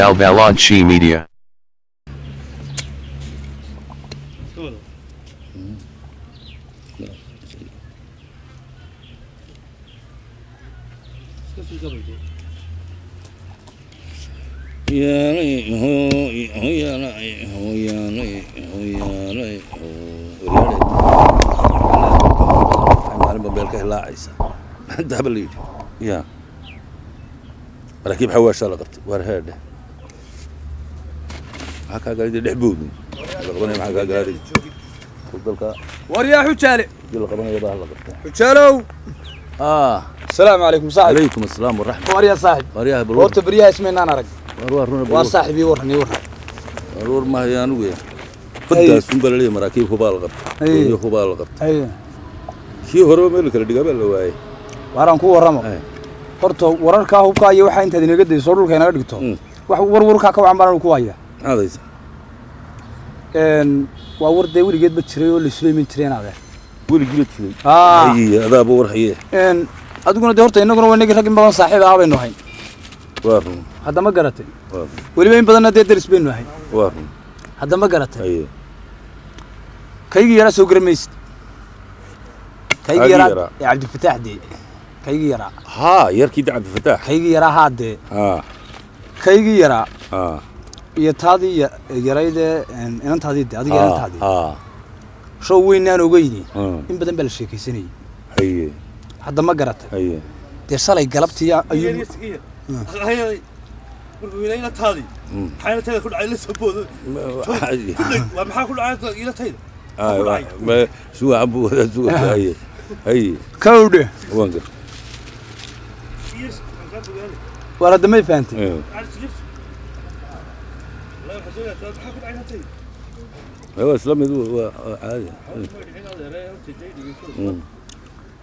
Balbalanchi Media. Maalin beel ka hilaacaysa dahaba la yidhi ya maraakiib xawaashaa la qabtay waar heedhe maxaa kaa galay dhex boodin la qabanaya maxaa kaa galay dalka war yaa xujaale dii la qabanaya baa la qabtay xujaalow. Ah, asalaamu calaykum saaxib. Calaykum assalaam waraxma. War yaa saaxib. Waryaha bal. Horta beryaha ismaynaan arag. War waa runa. Waa saaxib, ii warran, ii warran. War war ma hayaan anigu ya baddaas un baa laleeyahay maraakiib hubaa la qabtay Ay. iyo hubaa la qabtay haye kii horeba meel kala dhigaa baa la waayay. Waaraan ku warramo. Ay. Horta wararkaa hubkaa iyo waxaa intaad inaga dayso dhulka inaga dhigto wax war warkaa ka wacan baan anigu ku haya. Maxaad haysaa? Waa war dee weligeedba jiray oo la isula iman jireen adeer. Weligiiba jiray. Ah. Haye adaaba war haye. Adiguna dee horta innaguna waa inagii rag in badan saaxiib ahaa baynu ahayn. Waa run. Hadda ma garatay? Waa run. Weliba in badanna dee deris baynu ahayn. Waa run. Hadda ma garatay? Haye. Kaygii yaraa soo garan maysid kaygii Kaagii yaraa yaraa? Ee Cabdifataax dee kaygii yaraa. Haa, yarkii da Cabdifataax. Kaygii yaraa haa dee. Haa. Kaygii yaraa haa iyo taadii yaraydee inantaadii de adiga inantaadii haa show weynaan ogeyni Hmm. in badan baa la sheekaysanayay. Haye. Hadda ma garatay? Haye. Dee shalay galabtii ayuu Suga buu wadaa suga. Haye haye. Kowdhe. Waan gar. Waar hadda may fahantay? Waa isla mid, waa caadi.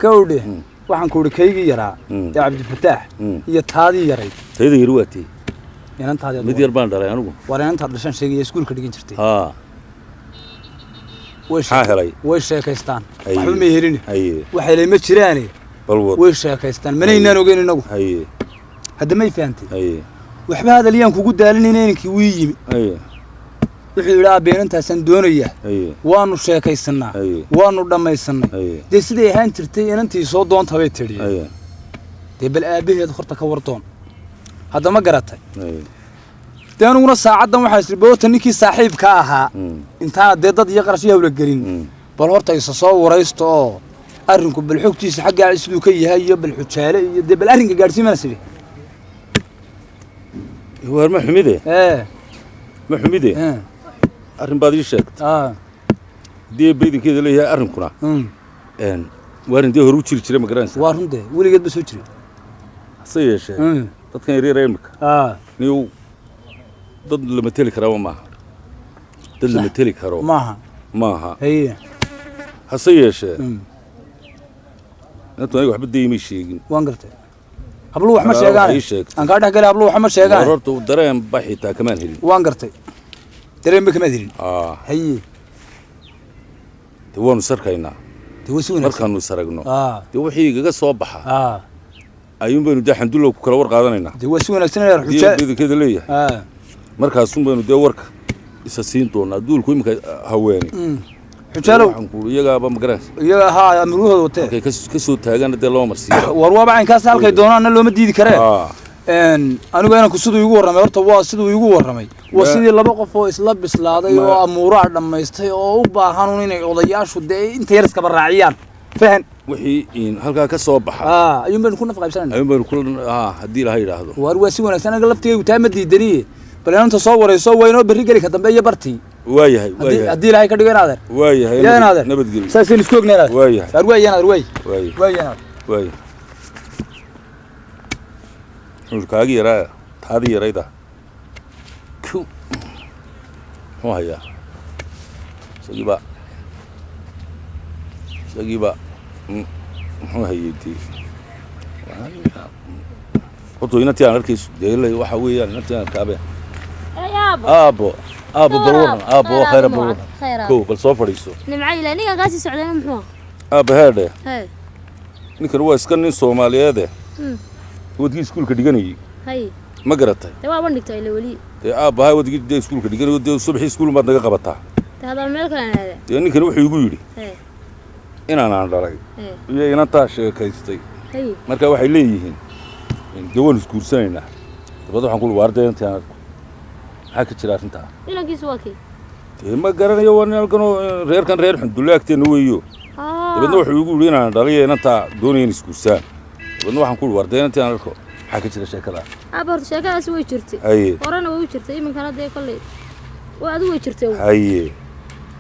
Kowdhe, waxaan ku idhi kaygii yaraa Mm. ee Cabdifataax Mm. iyo taadii yarayd. Tayda yar waa tii? Inantaadii Mid yar baan dhalay anigu. Waar inantaad dhashaan sheegaya iskuulka dhigan jirtay. Haa. Way maxaa helay? Way sheekaystaan. Haye. Waxba may helin. Haye. Wax helay ma jiraane. Bal wad. Way sheekaystaan manaynaan ogeyn inagu. Haye. Hadda may fahantay? Haye. Waxba hadal yaan kugu daalinayna inankii wii yimi. Haye. Wuxuu yidhi aabbe inantaasaan doonayaa. Haye. Waanu sheekaysannaa. Haye. Waanu dhammaysannay. Haye. Dee siday ahaan jirtay inantii soo doonta bay tidhi. Haye. Dee bal aabbaheed horta ka war doon. Hadda ma garatay? Haye. Dee aniguna saacaddan waxaan isiri boota ninkii saaxiibka ahaa Mm. intaana dee dad iyo qarash iyo hawla gelin Mm. bal horta isa soo waraysto oo arrinku bal xogtiisa xaggaa siduu ka yahay iyo bal xujaale iyo dee bal arrinka gaadhsiin baan is idhi. Waar ma xumide. Ee. Ma xumide. Ee. Arrin baad ii sheegtay. Aa. Haddii baydankeeda leeyahay arrinkuna waar intee hore u jiri jiray ma garanaysaa? Waa run dee weligeed ba soo jiray. Hase yeeshee dadkan yaryar imika aa niyow dad la mateli karaaba maaha, dad la mateli karo maaha. Maaha. Haye. Hase yeeshee inantu aniga waxba daymay sheegin. Waan gartay, habluhu wax ma Aa, sheegaan. waxay ii sheegtay. Aan kaa dhex galay, habluhu wax ma sheegaan. War horta dareen ba xitaa kamaan helin. Waan gartay, dareen ba kamaad helin. Aa. Haye. Dee waanu sarkaynaa. Dee waa si wanaagsan. Markaanu isaragno aa dee wixii igaga soo baxa aa ayuun baynu dee xandullow ku kala war qaadanaynaa. Dee waa si wanaagsan inaad haddii xuja baydankeeda leeyahay aa markaasun baynu dee warka isa siin doonaa duulku iminka haweeni. Xujaalow. Waxaan ku iyagaaba ma garanaysa. Iyaga haa amruhooda watee. Markay ka soo taagaana dee loo marsiiyo. War waaba caynkaas halkay doonaanna looma diidi karee. Aa. Anigu inanku siduu iigu warramay horta waa siduu iigu warramay waa sidii laba qof oo isla bislaaday oo amuuraha dhammaystay oo u baahan un inay odayaashu dee inta yar iskaba raaciyaan fahan. Wixii in halkaa ka soo baxa aa ayuun baynu ku naf qaybsanayna. Ayuun baynu kula haa haddii laha yidhaahdo. Waar waa si wanaagsan, aniga laftigaygu taa ma diidaniye bal inanta soo warayso waa inoo berri geli ka dambe iyo bartii. Waayahay. Haddii waayahay. Haddii ilaahay ka dhigo in adeer. Waayahay. Yaa in adeer. Nabadgelyo. Saasaynu isku ognay in adeer. Waayahay. Waar waay in adeer waay. Waayahay. Waay in adeer. Waayahay. Wuxuu kaagi yaraa taadii yarayda ku muxuu hayaa isagiiba isagiiba muxuu hayay dee horta inantii aan arkayso dee ilaa waxa weeyaan inantii aan arkaabe. Yaabo. Aabo aabo bal waran aabo khayra bal waran. Khayra. Kow bal soo fadhiiso. Nimca ilaa ninkan kaasii socdayna muxuu? Aabo heedhe. Hey. Ninkan waa iska nin Soomaaliyeede Mm. wadkii iskuulka dhiganayay. Hay. Ma garatay? Dee waa bandhigta ila weli. Dee aabbahay wadigii dee iskuulka dhiganayo, dee subaxii iskuul baad naga qabataa. Dee haddaba meel kale aan aadaa. Dee ninkani wuxuu igu yidhi Hee. inaanaan dhalay Hee. iyo inantaa sheekaystay. Haye. Marka waxay leeyihiin dee waan isguursanaynaa. Dabad waxaan ku uhi waar dee intaan arko maxaa ka jira arrintaa? Inankiisu waa kii? Dee ma garanayo, waa nin halkan oo reerkan reer Xundulle agteenna weeyo. Dabeedna wuxuu igu yidhi inaan dhalay iyo inantaa doonaya in isguursaan. Dabeedna waxaan ku uhi waar dee intaan arko maxaa ka jira sheekada? Aaba, horta sheekadaasi way jirtay. Haye. Horena way u jirtay, iminkana dee kolley waa adigu way jirtay. Haye.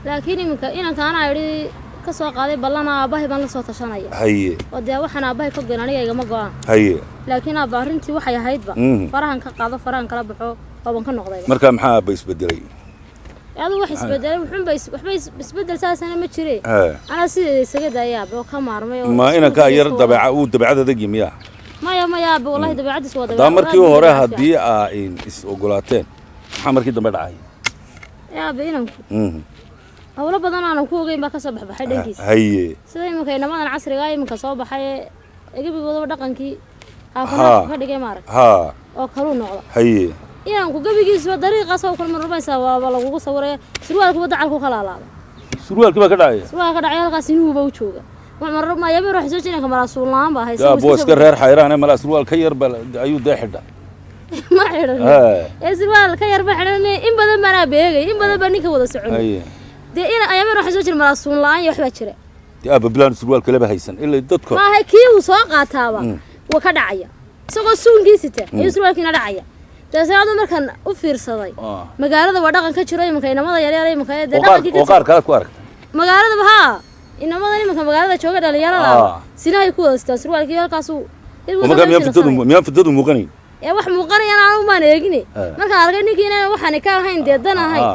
Laakiin iminka inanka anaa idhi ka soo qaaday ballana, aabbahay baan la soo tashanaya. Haye. Oo dee waxaan aabbahay ka goyn aniga igama go'aan. Haye. Laakiin aabba, arrintii waxay ahaydba farahan ka qaado, farahan kala baxo, waaban ka noqdayba. Marka maxaa aabba isbedelay? Adigu wax isbedelay wuxuunba waxba isbedel saasana ma jire. Anaa sideeda isaga daaya aabba oo ka maarmay oo Ma inankaa yar iskuulka iska dabeeca uu dabeecad adag miyaa? Maya, maya aabba, wallahi dabeecadiis waa Haddaa dabeecad markii aad u hore dabeecad haddii aa is ogolaateen, maxaa markii dambe dhacay? fiican. Aabba, inanku hawlo badan aanan ku ogeyn baa kasoo baxbaxay dhankiisa. Haye. Sida iminka inamadan casriga ah iminka soo baxay ee gebigoodaba dhaqankii haafanaadka ka dhigay, maarag oo kaluu noqda. Haye. Inanku gebigiisuba dariiqaas oo kale marmarmaysaa waaba lagugu sawiraya, surwaalkuba dacalku ka laalaada. Surwaalkii baa ka dhacaya? Surwaalka ka dhacay, halkaas inuhuba u jooga. Mayaabir waxay soo jireenka malaa suulnaan baa haysa. Yaa booska reer xayraane, malaa surwaal ka yar ba ayuu dee xidha. Ma xidhan. Ee surwaal ka yar ma xidhan, in badan baanaa beegay, in badan baa ninka wada socon. Dee in ayaabir waxay soo jireen malaa suun la'aan iyo waxbaa jira. Dee aabba, bilaan surwaal kaleba haysan ilaa dadka. Maaha, kii uu soo qaataaba waa ka dhacaya isagoo suunkii sita ayuu surwaalkiina dhacaya. Taasi adu markaan u fiirsaday magaalada waa dhaqan ka jiro iminka inamada yaryar iminka ee dee Oo qaar dhaqankii ka oo qaar kalaad ku aragtay. Magaaladaba haa, inamadan iminka magaalada jooga dhalinyarada sinahay ku wada sitaan surwaalkii halkaasuu. Oo markaa miyaan fidadu muuqanayn? Ee wax muuqanayaan aanu maan eegine. Markaan arkay ninkii inaan waxaani ka ahayn dee dan ahayn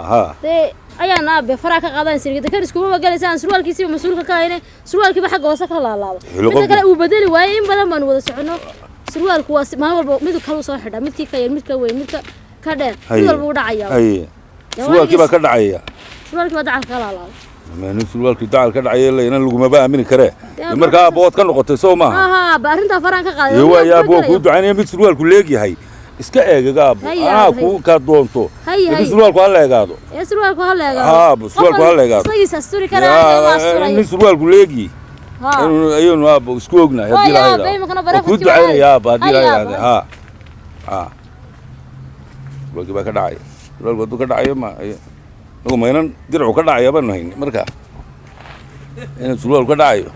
dee ayaan aabe faraa ka qaadan sirgida kan iskuma galaysa aan surwaalkiisiiba mas-uulka ka ahayne, surwaalkiiba xagga hoose ka laalaaba. Xilo Midda qofku- kale uu bedeli waayey, in badan baanu wada soconno, surwaalku waa maalin walba mid kalu soo xidha, midkii ka yar, mid ka weyn, mid ka dheer, mid walba u dhacaya. Haye. Dee Surwaalkii baa ka dhacaya? Surwaalkii baa dacalka ka laalaaba. Maalin surwaalkii dacal ka dhacaya ila inan lagumaba aamini karee. Dee Dee markaa aabba waad ka noqotay, soo maaha? Aha, ba arrintaa faraan ka qaaday. Dee waa yaab, waa Kuma kuu ducaynaya mid surwaalku leegyahay iska eegaga aabbo. Haye, anaa haye. kuu kaa doonto. Haye, Laakiin haye. surwaalku ha leegaado. Ee surwaalku ha leegaado. Haa, surwaalku ha leegaado. Isagiis asturi karaa, aniga waa asturaya. Nin surwaalku leegyi ayaynu aabbo isku ognahay haddii Waa la yaab, yidhaahdo. iminkana Waa kuu bareefadkii waa ducaynaya aabba haddii la Haye, yidhaahdo. aabbo. Ha, surwaalkii baa ka dhacaya. Surwaalku hadduu ka dhacayo, ma inagu maynan diracu ka dhacaya baanu hayni marka inuu surwaalku ka dhacayo.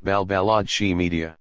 Balbalad She Media.